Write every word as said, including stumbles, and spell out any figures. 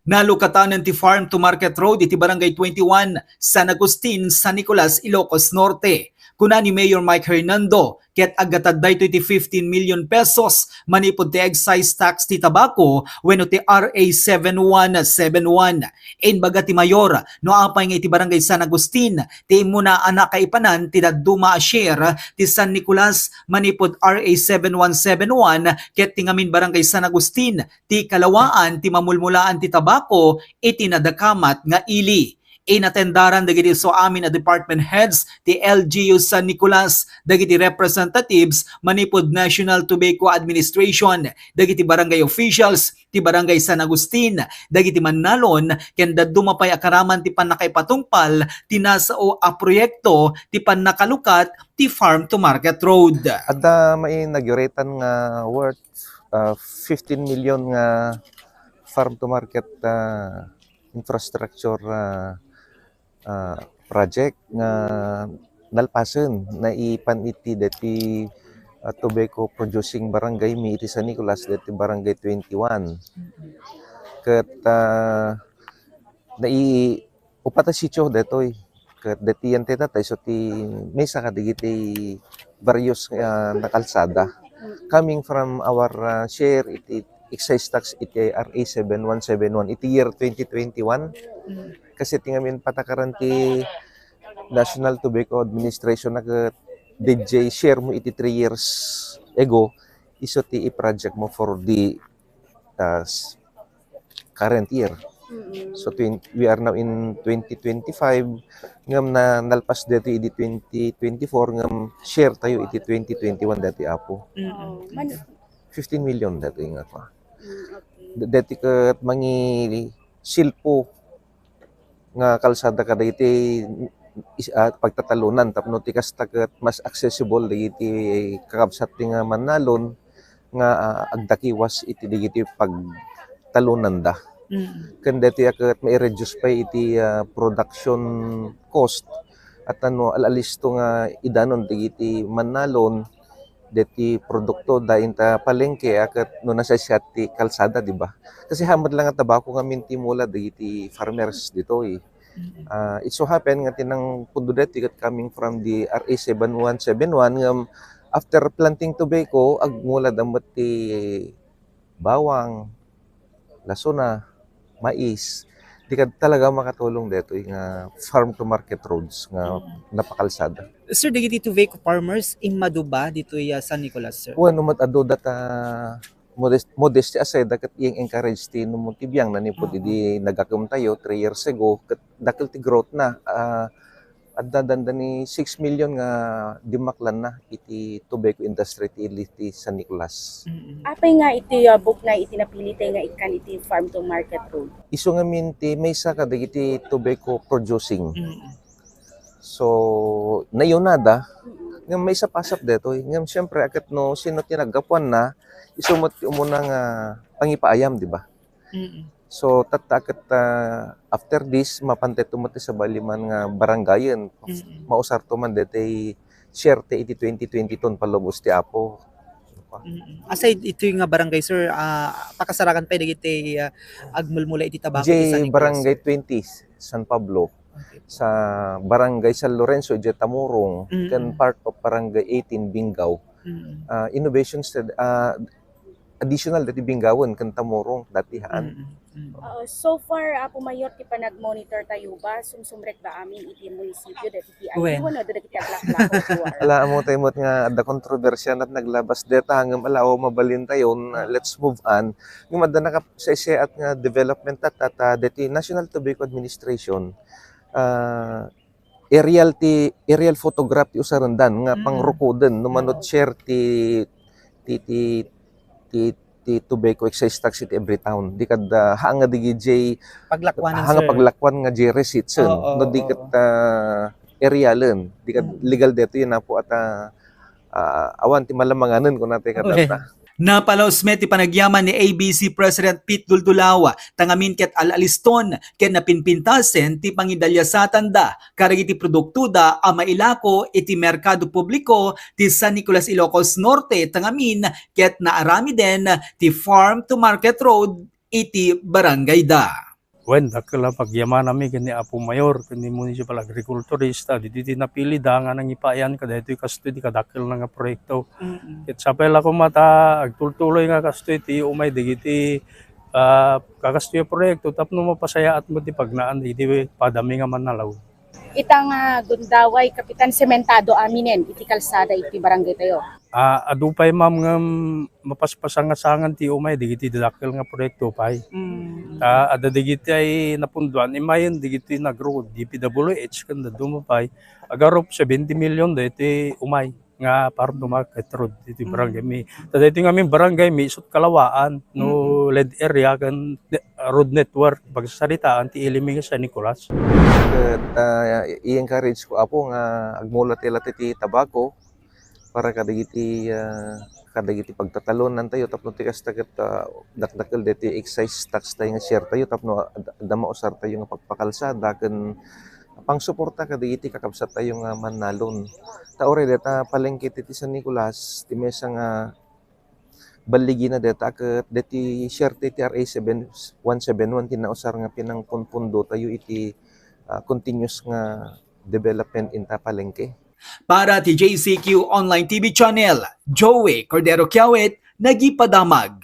Nalukatan ti Farm to Market Road iti Barangay twenty-one, San Agustin, San Nicolas, Ilocos Norte. Kuna ni Mayor Mike Hernando, ket aggatad daytoy ti fifteen million pesos manipud ti excise tax ti tabako wenno ti R A seven one seven one. Imbaga ti Mayor, no apay nga iti Barangay San Agustin ti immuna a nakaipanan ti dadduma a share ti San Nicolas manipud R A seven one seven one, ket ti ngamin Barangay San Agustin ti kalawaan ti mamulmulaan ti tabako iti nadakamat nga ili. Inatendaran dagiti isu amin a department heads ti L G U San Nicolas, dagiti representatives manipud National Tobacco Administration, dagiti barangay officials ti Barangay San Agustin, dagiti mannalon, ken dadduma pay a karaman ti pannakaipatungpal ti nasao a proyekto ti pannakalukat ti Farm to Market Road. Adda mainauguratan nga worth, ah, fifteen million nga farm to market, ah, infrastructure, ah, ah, project nga nalpasen, naipan iti dati, ah, tobacco producing barangay mi iti San Nicolas, dati Barangay twenty-one. Ket, ah, nai-, upat a sitio detoy. Ket dati yan ti tatay, so ti maysa kadagiti various, ah, nga kalsada. Coming from our, ah, share iti excise tax iti R A seven one seven one iti year twenty twenty-one. Kasi ti ngamin patakaran ti National Tobacco Administration na ket D J share mo iti three years ago, isu ti i-project mo for the, ah, s-, current year. Mm. So, twen-, we are now in twenty twenty-five, ngem na, nalpas dati idi twenty twenty-four, ngem share tayo iti twenty twenty-one dati, Apo. Mm. Oh, man- Fifteen million dati nga pa. Mm, okay. D-, dati ket mangisilpo nga kalsada kadagiti is-, ah, pagtatalunan tapno ti kasta ket mas accessible dagiti kakabsat ti nga mannalon nga, ah, agdakiwas iti dagiti pagtalunanda. Mm. Ken daytoy a ket mai-reduce pay iti, ah, production cost at ano, al-alisto nga idanon dagiti mannalon deti produkto da inta palengke a ket no nasaysayaat ti kalsada, di ba? Kasi haan met la nga tabako ngamin ti mula dagiti farmers ditoy. Mm. Ah, it so happen nga ti nangpudno deti ket coming from the R A seven one seven one ngem after planting tobacco, agmula da met ti bawang, lasuna, mais, di kad talaga makatulong detoy nga farm to market roads nga Mm. napakalsada. Sir, dagiti tobacco farmers, immadu ba ditoy, ah, San Nicolas, sir? Wen, no met adu data modest-, modesty aside, da ket iyang encourage ti inumon ti biang nanipud Oo. idi nagakem tayo three years ago, ket dakkel ti growth na. Ah, adda dandani six million nga dimmaklanna iti tobacco industry ti ili ti San Nicolas. Mm. Apay nga iti, ah, buknay iti napilitay nga ikkan iti farm to market road? Isu ngamin ti maysa kadagiti tobacco producing. Mm. So, nayunada, Mm. ngem maysa pasap detoy. Ngem siyempre, a ket no sino ti naggapuanna, isu met ti umuna nga pangipaayam, di ba? Mm. So, tatta ket, ah, after this, mapan tayo met ti sabali man nga barangayen. Mm. Mausar to man detoy share ti iti twenty twenty-two palubos ti Apo. Mm. Aside itoy nga barangay, sir, ah, pakasarakan pay dagiti, ah, agmulmula iti tabako ti San Diay Nicolas, Barangay sir. twenty, San Pablo, Okay po. sa Barangay San Lorenzo, idiay Tamurong, Mm. ken part of Barangay eighteen, Binggao. Mm. Ah, innovations, ah, additional dati Binggawen ken Tamurong dati haan. Mm, mm. Oo, so far, Apo Mayor, ti panagmonitor tayo ba, sumsumrek ba amin iti munisipio dati ti Wen. Ayuan o dagiti aglaklako? Ala, ammo tayo met nga adda kontrobersia nat naglabas deta, ngem ala, o, mabalin tayo, na Ah. let's move on. Ngem adda nakasaysayaat nga development tat, tat, ah, dati National Tobacco Administration, ah, aerial ti, aerial photograph ti usarendan nga Mm. pangrukoden no mano ti Oo. share ti, ti, ti, ti, ti tobacco excise tax iti every town. Di kad, ah, haan nga digi jay, Paglakuanan, haan nga sir. paglakuan nga jay receipts, Oo, no di oo. ket, ah, aerialen. Di kad Mm. legal detoy, Apo, at, ah, ah, awan ti malamanganen, kuna ti kadata. Okay. Napalaus met ti panagyaman ni A B C President Pete Duldulaw, ta ngamin ket al-aliston ken napinpintasen ti pangidaliasatanda kadagiti produktoda a mailako iti merkado publiko ti San Nicolas, Ilocos Norte, ta ngamin ket naaramiden ti farm to market road iti barangayda. Wen, dakkel a pagyamanami ken ni Apo Mayor, ken ni Municipal Agriculturist, a ditoy ti napilida nga nangipayan kadaytoy kastoy ti kadakkelna nga proyekto. Mm-mm. Ket sapay la koma ta agtultuloy nga kastoy ti umay dagiti, ah, kakastoy a proyekto tapno mapasayaat met ti pagnaan dagiti padami nga mannalon. Ita nga gundaway, Kapitan, sementado aminen iti kalsada iti barangay tayo. Ah, adu pay, ma'am, nga mapaspasangasangan ti umay dagiti dadakkel nga proyekto pay. Mm. Ta adda dagiti ay napunduan, imayen dagiti nagrukod, D P W H, ken dadduma pay. Agarup seventy million daytoy umay nga para ma-cut road iti Mm. barangay mi. Ta daytoy ngamin barangay mi, isut' kalawaan, no, Mm. lead area ken ne-, road network, pagsasaritaan ti ili mi nga San Nicolas. Ket, ah, i-encourage ko, Apo, nga agmula ti lati ti tabako para kadagiti, ah, kadagiti pagtatalonan tayo tapno ti kasta ket, ah, dakdakkel daytoy excise tax tayo nga share tayo tapno ad-, adda mausar tayo nga pagpakalsada ken pangsuporta kadagiti kakabsat tayo nga mannalon. Ta uray dayta palengke ti, ti San Nicolas, ti maysa nga balligina dayta ket daytoy share ti R A seven one seven one ti nausar nga pinangpunpundo tayo iti, ah, continuous nga development inta palengke. Para ti J C Q Online T V Channel, Joey Cordero Kiawit, nagipadamag.